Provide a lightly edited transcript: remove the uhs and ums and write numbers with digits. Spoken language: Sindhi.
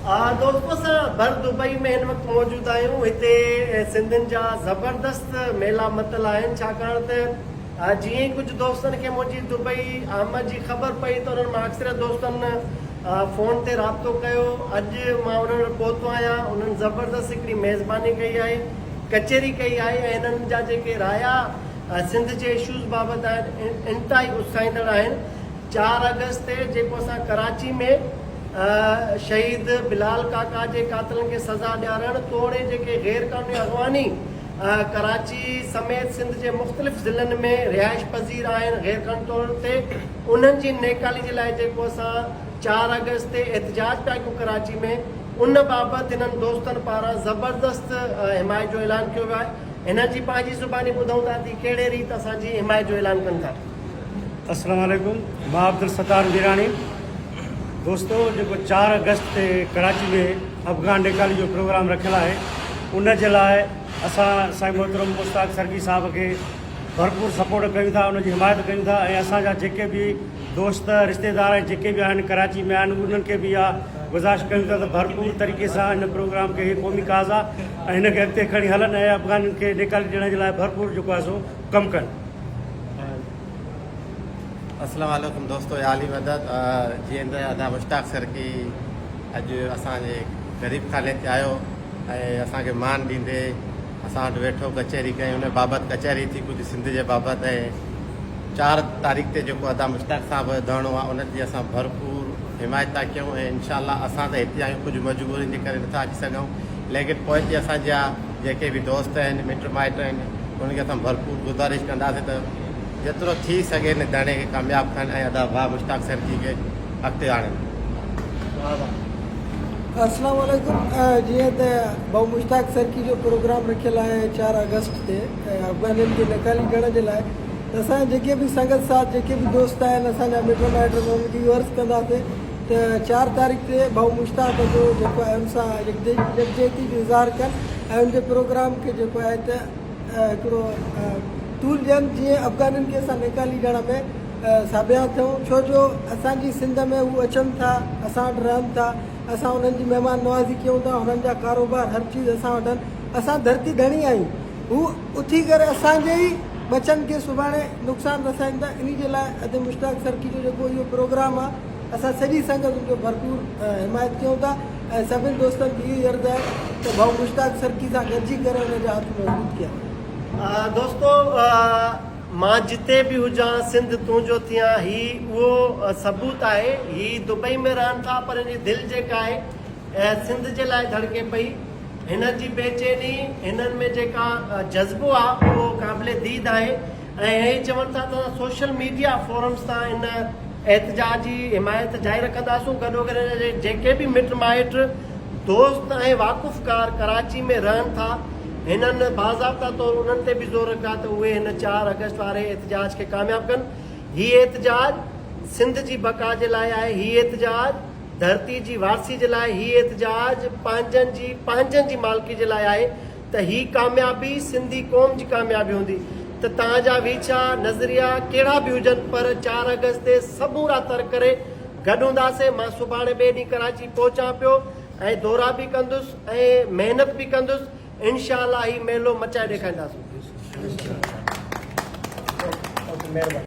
دوستو اسان بر دبئي ۾ هن وقت موجود آهيون هتي سنڌين جا زبردست ميلا متل آهن ڇاڪاڻ ته جيئن ئي ڪجهه دوستن کي منهنجي دبئي آمد جي خبر پئي ته انهن مان اڪثريت دوستن فون تي رابطو ڪيو اڄ مان انهن وٽ پهتو آهيان انهن زبردست هڪڙي ميزباني ڪئي آهي ڪچهري ڪئي آهي ۽ هنن جا جيڪي رايا سنڌ جي اشوز بابت آهن انتهائي اتساهيندڙ آهن چار آگسٽ تي جيڪو اسان ڪراچي ۾ شهيد بلال ڪاڪا جي قاتلن کي سزا ڏيارڻ توڙي جيڪي غير قانوني اغواني ڪراچي سميت سنڌ جي مختلف ضلعن ۾ رهائش پذير آهن غير قانوني طور تي انهن جي نيڪالي جي لاء جيڪو اسان چار آگسٽ تي احتجاج پيا ڪيون ڪراچي ۾ ان بابت هنن دوستن پاران زبردست حمايت جو اعلان ڪيو ويو آهي هنن جي پنهنجي زباني ٻڌون ٿا ته ڪهڙي ريت اسان جي حمايت جو اعلان ڪن ٿا. السلام عليڪم مان عبدالستار ميراڻي دوستو جيڪو چار آگسٽ تي ڪراچي ۾ افغان نيڪالي جو پروگرام رکيل آهي ان جي لاء اسان سائين محترم مشتاق سرڪي صاحب کي ڀرپور سپورٽ ڪيون ٿا ان جي حمايت ڪيون ٿا ۽ اسان جا جيڪي به دوست رشتيدار ۽ جيڪي به آهن ڪراچي ۾ آهن انهن کي به اها گذارش ڪيون ٿا ته ڀرپور طريقي سان ان پروگرام کي هي قومي ڪاز آهي ۽ هن کي اڳتي کڻي هلن ۽ افغانين کي نيڪالي ڏيڻ جي لاء ڀرپور جيڪو آهي سو ڪم ڪن. السلام عليڪم دوستو يا علي مدد جيئن ته ادا مشتاق سرڪي اڄ اسان جي غريب خاني تي آيو ۽ اسان کي مان ڏيندي اسان وٽ ويٺو ڪچهري ڪئي ان بابت ڪچهري ٿي ڪجهه سنڌ جي بابت ۽ چار تاريخ تي جيڪو ادا مشتاق صاحب جو ڌرڻو آهي ان جي اسان ڀرپور حمايت ٿا ڪيون ۽ انشاء الله اسان ته هتي آهيون ڪجهه مجبورين جي ڪري نٿا اچي سگهون ليڪن پوئتي اسان جا جيڪي به دوست آهن مٽ مائٽ آهن انهن کي اسان ڀرپور گذارش ڪنداسين ته جيترو ٿي سگهي ان ڌرڻي کي ڪامياب ڪن ۽ ادا ڀاء مشتاق سرڪي کي اڳتي آڻين. واھ واھ. السلام عليڪم جيئن ته ڀائو مشتاق سرڪي جو پروگرام رکيل آهي چار آگسٽ تي افغانين کي نيڪالي ڏيڻ جي لاء ته اسان جا جيڪي به سنگت ساٿ جيڪي به دوست آهن اسان جا مٽ مائٽ انهن کي اهو عرض ڪنداسين ته چار تاريخ تي ڀائو مشتاق جو جيڪو آهي ان سان يڪجهتي جو اظهار ڪن ۽ ان جي پروگرام کي جيڪو آهي ته هڪڙو طول ڏين جيئن افغانين کي اسان نيڪالي ڏيڻ ۾ ساڀيان ٿيون ڇو جو اسان جي سنڌ ۾ هو اچن ٿا اسان وٽ رهن ٿا اسان انهن جي مهمان نوازي ڪيون ٿا هنن جا ڪاروبار هر چيز اسان وٽ آهن اسان ڌرتي ڌڻي آهيون هو اٿي ڪري اسان جي ئي ٻچن کي سڀاڻي نقصان رسائين ٿا انهي جي لاء ادي مشتاق سرڪي جو جيڪو اهو پروگرام آهي اسان سڄي سنگت ان جو ڀرپور حمايت ڪيون ٿا ۽ سڀن دوستن کي اهو ئي عرض آهي ته ڀائو مشتاق سرڪي سان گڏجي ڪري ان جا هٿ مضبوط ڪيا وڃن. دوستو مان جتي به هجان سنڌ تنهنجو ٿيان هي اهو ثبوت آهي هي دبئي ۾ رهن ٿا پر هن جي دل جيڪا آهي سنڌ جي لاء ڌڙڪي پئي هنن جي بيچيني هنن ۾ جيڪا جذبو آهي اهو قابل ديد آهي ۽ هي چون ٿا ته سوشل ميڊيا فورمز تان ان احتجاج جي حمايت جاري رکنداسون گڏوگڏ هن جي جيڪي به مٽ مائٽ دوست ۽ واقفڪار ڪراچي ۾ رهن ٿا هنن باضابطا طور انهن تي به زور رکيو آهي ته اهي هن چار آگسٽ واري احتجاج کي ڪامياب ڪن هي احتجاج سنڌ جي بقا جي لاء آهي هي احتجاج ڌرتي جي وارثي جي لاء هي احتجاج پنهنجن جي پنهنجن جي مالڪي جي لاء آهي ته هي ڪاميابي سنڌي قوم جي ڪاميابي هوندي ته توهان جا ويڇا، نظريا ڪهڙا به هجن پر چار آگسٽ تي سمورا ترڪ ڪري گڏ هونداسين. مان سڀاڻي ٻئي ڏينهن ڪراچي پهچان پيو ۽ دورا به ڪندس ۽ محنت به ڪندس انشاء الله هي ميلو مچائي ڏيکارينداسون. مهرباني.